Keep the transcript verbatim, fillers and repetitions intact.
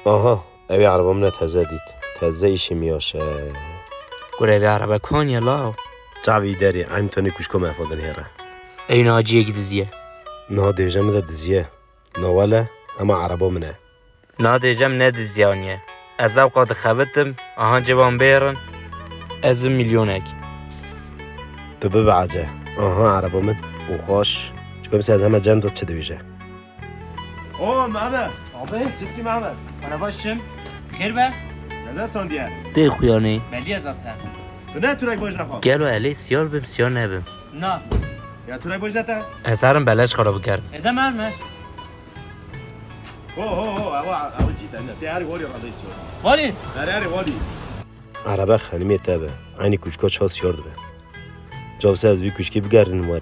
Aha, ew ê ereba min e teze dît. Teze îşî miyaşe. Kurê vê erebe kon ye law? Çavî derê, em tenê kuşko me xwe binêre. Ew naciyekî diziye. Na dêje min de diziye. Na wele, hema ereba min e. Na dêje min ne diziyaniye. Ez ewqa dixebitim, aha civan bêrin. Ez im milyonek. Tu bibe ece. Aha ereba min. Û xweş. Çikom se ez heme cem de çi dibêje. Oo, Mehmet. Abi. Çiftçi Mehmet. Ana başım. Xêr be. Neze sandiye. Tê xuyanê. Belliye zaten. Tu ne turek bojna xwe? Gelo elê siyar bim, siyar nebim. Na. Ya turek bojna te? Ez herim beleş xwe re bigerim. Ede mermer. Ho, ho, ho, ewa, ewa cidden. Te her gori randayı siyar. Gori. Her her gori. Araba xanimê te be. Aynı kuşko çaw siyar dibe. Cavse ez bir kuşki bigerin var.